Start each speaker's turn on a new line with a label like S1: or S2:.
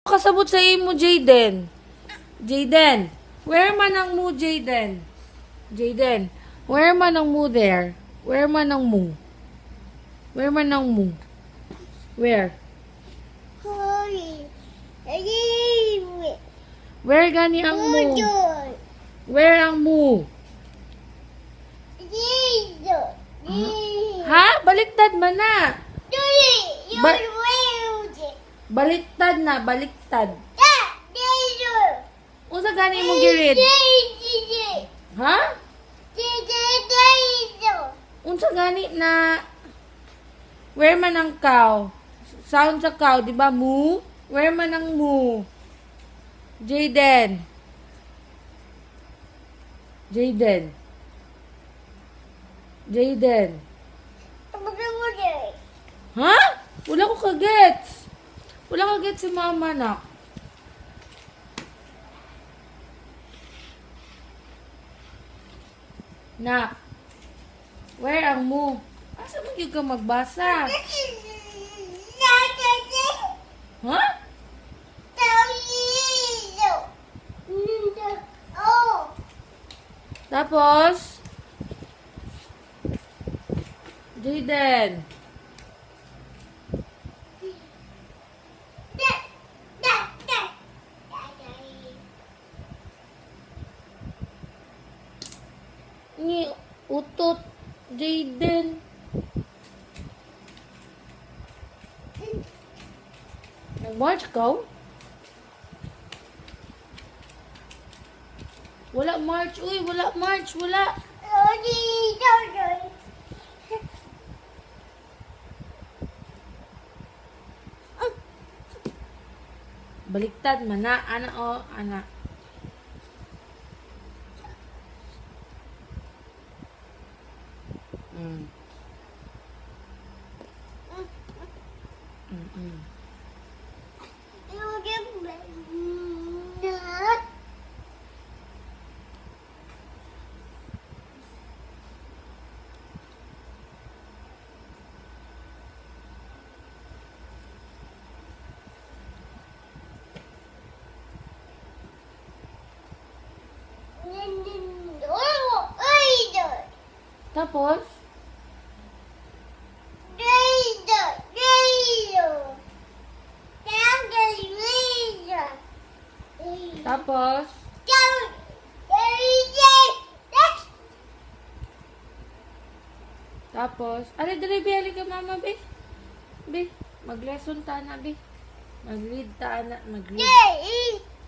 S1: Kasabot sa imo, Jaden. Jaden, where man ang mu, Jaden? Jaden, where man ang mu there? Where man ang mu? Where man ang mu? Where? Where gani ang mu? Where ang mu? Ha? Baliktad man na. Baliktad na, baliktad. Unsa gani mo girid? Ha? Unsa gani na where man ang cow? Sound sa cow, di ba? Mu? Where man ang mu? Jaden. Jaden. Jaden. Ha? Wala ko kagets. Wala kagets si mama na. Na. Where ang mu? Asa man gyud ka magbasa? Ha? Tapos Jaden. Ni utot Jaden. Nag-march ka? Wala march. Uy, wala march. Wala. Baliktad man na. Ana o, ana. Tapos? Tapos? Tapos? Ali, dali, be. Ali ka, mama, be. Be, mag-lesson ta na, be. Mag-read ta na. Mag-read.